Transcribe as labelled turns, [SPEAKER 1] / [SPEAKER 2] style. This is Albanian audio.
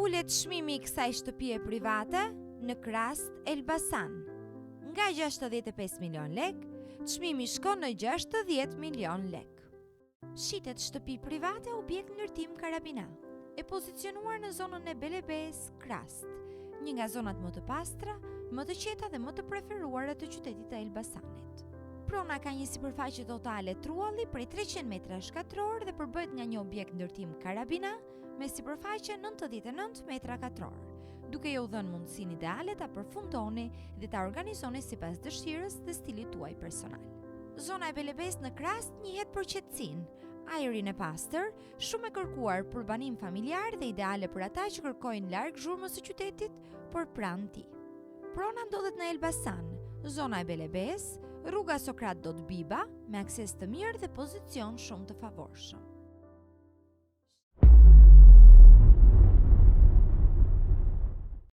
[SPEAKER 1] Ulet çmimi i kësaj shtëpie private në Krastë Elbasan. Nga 65 milion lek, çmimi shkon në 60 milion lek. Shitet shtëpi private objekt ndërtim karabina, e pozicionuar në zonën e Belebes, Krastë, një nga zonat më të pastra, më të qeta dhe më të preferuara të qytetit të Elbasanit. Prona ka një sipërfaqe totale trualli prej 300 metrash katror dhe përbëhet nga një objekt ndërtim karabina me sipërfaqe 99 metra katror, duke ju dhënë mundësinë ideale ta përfundoni dhe ta organizoni sipas dëshirës dhe stilit tuaj personal. Zona e Belebes në Krastë njihet për qetësinë, ajrin e pastër, shumë e kërkuar për banim familjar dhe ideale për ata që kërkojnë larg zhurmës së qytetit, por pranë tij. Prona ndodhet në Elbasan, zona e Belebes, rruga Sokrat Dodbiba, me akses të mirë dhe pozicion shumë të favorshëm.